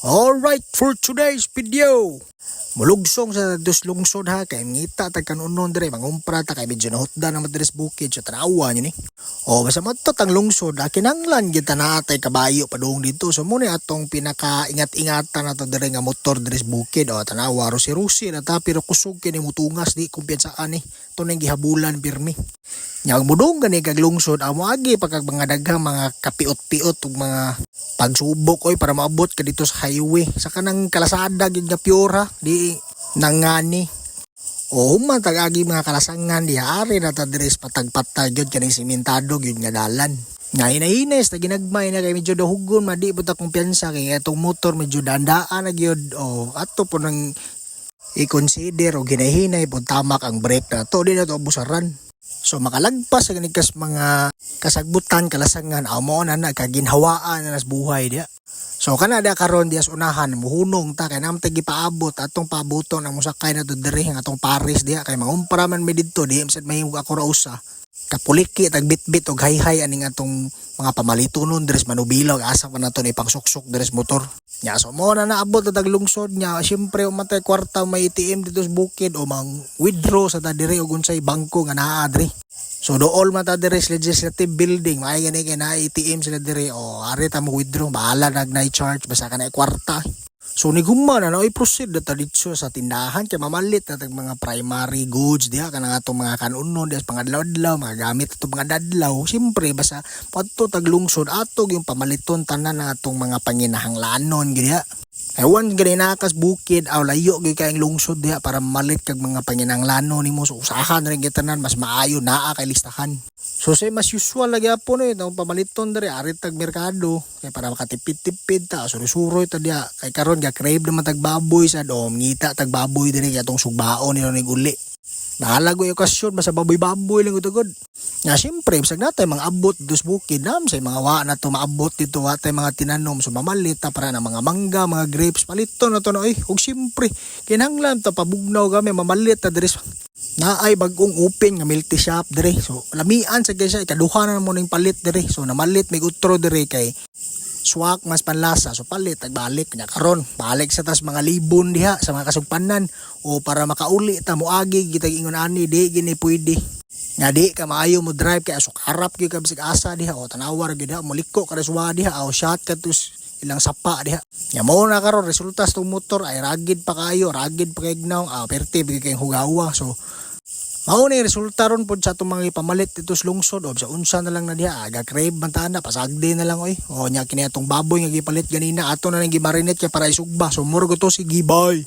Alright, for today's video. Mulugsong sa dos lungsod ha, kay ngita tag kanunon dire, mangumpra ta kay medyo nahutda na madres bukid sa tanawa niyo ni. O basta madto tang lungsod, ha, kinanglan gyud ta naa tay kabayo padung dito. So mo ni atong pinaka ingat-ingatan nato dire nga motor dire sa bukid. O tanawa, rusi-rusi na ta pero kusog kini mutungas, di kumpiyansaan ni. To nang gihabulan pirmi. Nya mudong gani kag lungsod, amo agi pa kag mga daghang mga kapiot-piot ug mga pagsubok oy para maabot ka dito sa highway. Sa kanang kalasada gyud nga pure ha, di nangani. O human tag-agi mga kalasangan diha, ari na ta diri sa patag-patag gyud kaning simentado gyud nga dalan. Nga hinay-hinay sa ginagmay na kay medyo dahugon, madi pud ta kumpiyansa kay atong motor medyo dandaan na gyud, o ato po nang i-consider o ginahinay po tamak ang brake na to, di na to abusaran. So makalagpas sa ganikas mga kasagbutan, kalasangan, amo na na kaginhawaan na nas buhay diya. So kana da karon diya sa unahan, muhunong ta kay namtay gipaabot, atong paabuton ang mosakay na to diri, ang atong pares diya, kay mangumpra man mi didto, di sad mahimong ako ra usa. Kapuliki tag bitbit og hayhay aning atong mga pamalitonon diri sa manubila, asa pa nato ni pangsuksok diri sa motor. Nya so mo na naabot na tag lungsod nya, syempre umatay kwarta, may ATM dito sa bukid o mang withdraw sa ta diri og unsay bangko nga naa diri. So dool man ta diri sa legislative building, maay gani kay naa ATM sila diri, o ari ta mo withdraw, bahala nag night charge basta kana kwarta. So niguma na oy, proceed na ta didto sa tindahan kay mamalit na tag mga primary goods diha, kanang atong mga kanunon diha sa pangadlaw-adlaw, mga gamit atong mga dadlaw. Siyempre basta padto tag lungsod, ato yung pamaliton tanan na atong mga panginahanglanon gyud diha. Ewan gani nakas bukid aw layo gyud kayong lungsod diha para mamalit kag mga panginahanglanon nimo. So usahan rin gyud tanan, mas maayo naa kay listahan. So say mas usual lagi po no itong pamaliton diri, ari tag merkado kay para makatipid-tipid ta, suroy-suroy ta diha kay karon ga crave naman tag baboy sa dom, ngita tag baboy diri kay atong sugbaon nila nig uli. Bahala ko okasyon, basta baboy-baboy lang gud. Nga siyempre, bisag natay mga abot dos bukid nam sa mga wa na to maabot dito, wa tay mga tinanom, so mamalit ta para na mga mangga, mga grapes, paliton na to na oy. Ug siyempre, kinahanglan ta pabugnaw kami, mamalit ta diri naay bagong open nga milk tea shop diri. So lamian sa gyud siya, ikaduha na mo ning palit diri. So namalit mig utro diri kay swak mas panlasa. So palit tagbalik nya karon. Balik sa tas mga libon diha sa mga kasugpanan o para makauli ta moagi gitag ingon ani, di gini pwede. Nga di ka maayo mo drive kay asukarap gyud ka bisag asa diha, o tanawar gyud diha moliko ka suwa diha o shot ka tus ilang sapa diha. Nya mo na karon resulta sa tong motor ay ragid pa kayo, ragid pa kay gnaw, perti bigay kayong hugawa. So mao ni resulta ron pod sa atong mga ipamalit dito sa lungsod o sa unsa na lang na diha, aga crave man ta na, pasagdi na lang oy. O nya kini atong baboy nga gipalit ganina, ato na nang gimarinate kay para isugba. So murag to, sige, bye.